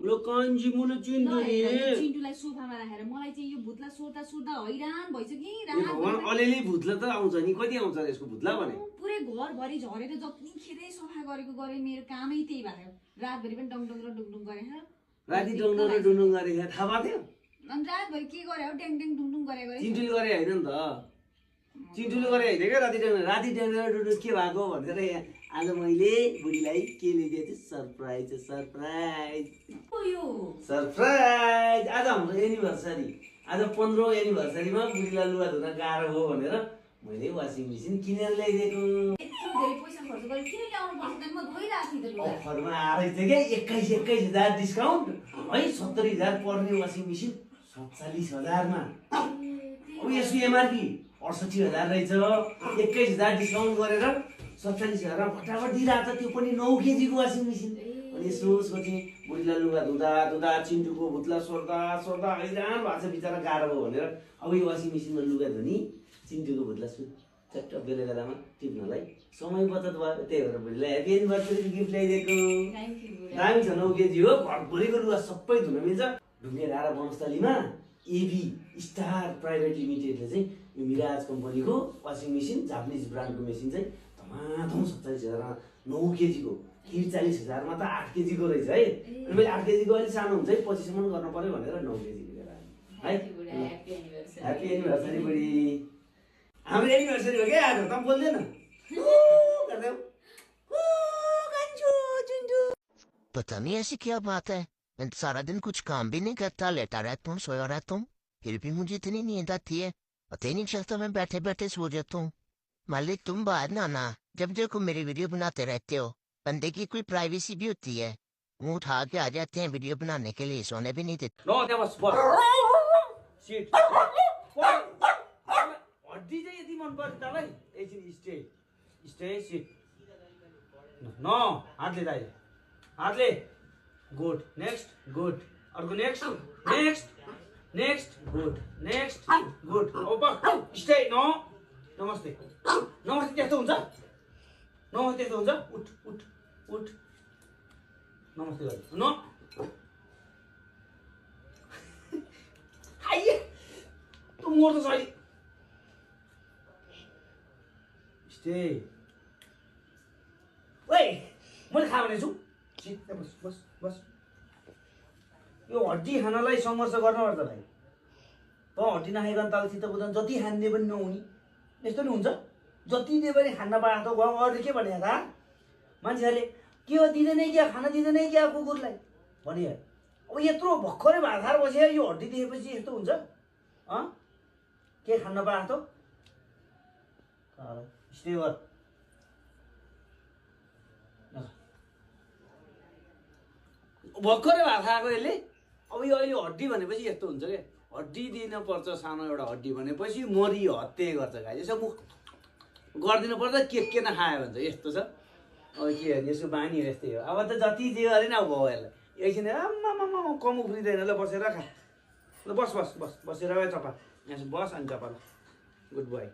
लो कान्छी मुलो चिन्टु नि चिन्टुलाई सोफामा राखेर मलाई चाहिँ यो भुत्ला सोर्दा सोर्दा हैरान भइसक्यो कि भगवान अलिअलि भुत्ला त आउँछ नि कति आउँछ यसको भुत्ला भने पुरै घरभरि झरेर जतिखेरै सफा गरेको गरे मेरो कामै त्यही भयो रातभरि पनि डङडङ र डुङडुङ गरे राति डङडङ र डुङडुङ गरे थाहा पाथ्यो अनि रातभरि के गरे हो ड्याङ ड्याङ डुङडुङ गरे चिन्टुले गरे हैन नि त चिन्टुले गरे हैन के राति डङ र डुङडुङ के भएको भनेर आज मैले बुढीलाई के ल्याइदिएको थिएँ सरप्राइज सरप्राइज आज हाम्रो एनिभर्सरी आज 15औं एनिभर्सरीमा बुढीलाई लुगा धुन गाह्रो हो भनेर मैले वासिङ मेसिन किनेर ल्याइदिएको अफरमा आएछ क्या 21,000 डिस्काउन्ट है 70,000 पर्ने वासिङ मेसिन 47,000 मा अब यसको एमआरपी 68,000 रहेछ 21,000 डिस्काउन्ट गरेर 47,000 मा फटाफट दिइरहेको छ त्यो पनि 9 केजीको वासिङ मेसिन अनि यसो सोचे बुढीलाई लुगा धुँदा चिन्टुको भुत्ला सोर्दा हैरान भएको छ बिचरा गाह्रो हो भनेर अब यो वासिङ मेसिनमा लुगा धुनी चिन्टुको भुत्ला चट्ट बेला बेलामा टिप्नलाई समय बचत भयो त्यही भएर बुढीलाई ह्यापी एनिभर्सरी गिफ्ट ल्याइदिएको दामी छ 9 केजी हो घरभरिको लुगा सबै धुन मिल्छ ढुङ्गे धारा वनस्थलीमा एबी स्टार प्राइभेट लिमिटेडले चाहिँ यो मिराज कम्पनीको वासिङ मेसिन जापानिज ब्रान्डको मेसिन चाहिँ धमाधम 47,000 9 केजीको 43,000 मा त 8 केजीको रहेछ है अनि मैले 8 केजीको अलि सानो हुन्छ है पछिसम्म गर्न पर्यो भनेर 9 केजी लिएर आएँ है ह्यापी एनिभर्सरी बुढी हाम्रो एनिभर्सरी हो क्या आज त बोल्दैन पता नहीं ऐसी क्या बात है मैं सारा दिन कुछ काम भी नहीं करता लेटा रहता हूँ सोया रहता हूँ फिर भी मुझे इतनी नींद आती है पता ही नहीं चलता मैं बैठे बैठे सो जाता हूँ मालिक तुम बाहर ना आना जब देखो मेरी वीडियो बनाते रहते हो बंदे की कोई प्राइवेसी भी होती है मुंह उठा के आ जाते हैं वीडियो बनाने के लिए सोने भी नहीं देते हड्डी चाहिँ यति मन पर्छ तँलाई एकछिन स्टे सिट न हातले दाइ हातले गुड नेक्स्ट गुड अर्को नेक्स्ट गुड नेक्स्ट गुड अब स्टे नमस्ते त्यस्तो हुन्छ उठ नमस्ते गर्नु न आइए त मोर त सही स्टे ओइ मैले खा भने छु बस यो हड्डी खानलाई सङ्घर्ष गर्नुपर्छ भाइ त हड्डी नखाइकन ताल चित्त बुझ्न जति खाने पनि नहुने यस्तो नि हुन्छ जति दिए पनि खान पाएको त अरूले के भने त मान्छेहरूले के हो दिँदैन क्या खाना दिँदैन क्या कुकुरलाई भने अब यत्रो भर्खरै भात बसेर यो हड्डी देखेपछि यस्तो हुन्छ के खान पाएको त स्टे गर भर्खरै भात खाएको यसले अब यो अहिले हड्डी भनेपछि यस्तो हुन्छ क्या हड्डी दिन पर्छ सानो एउटा हड्डी भनेपछि मरि हत्ते गर्छ गाई यसो मुख गरिदिनु पर्दा के नखायो भन्छ यस्तो छ अब के यसको बानी हो यस्तै हो अब त जति जे गरे न अब भयो यसलाई एकछिन आम्मा कम उफ्रिँदैन ल बसेर खा ल बसेर चपा यहाँ बस अनि चपा ल गुड बोय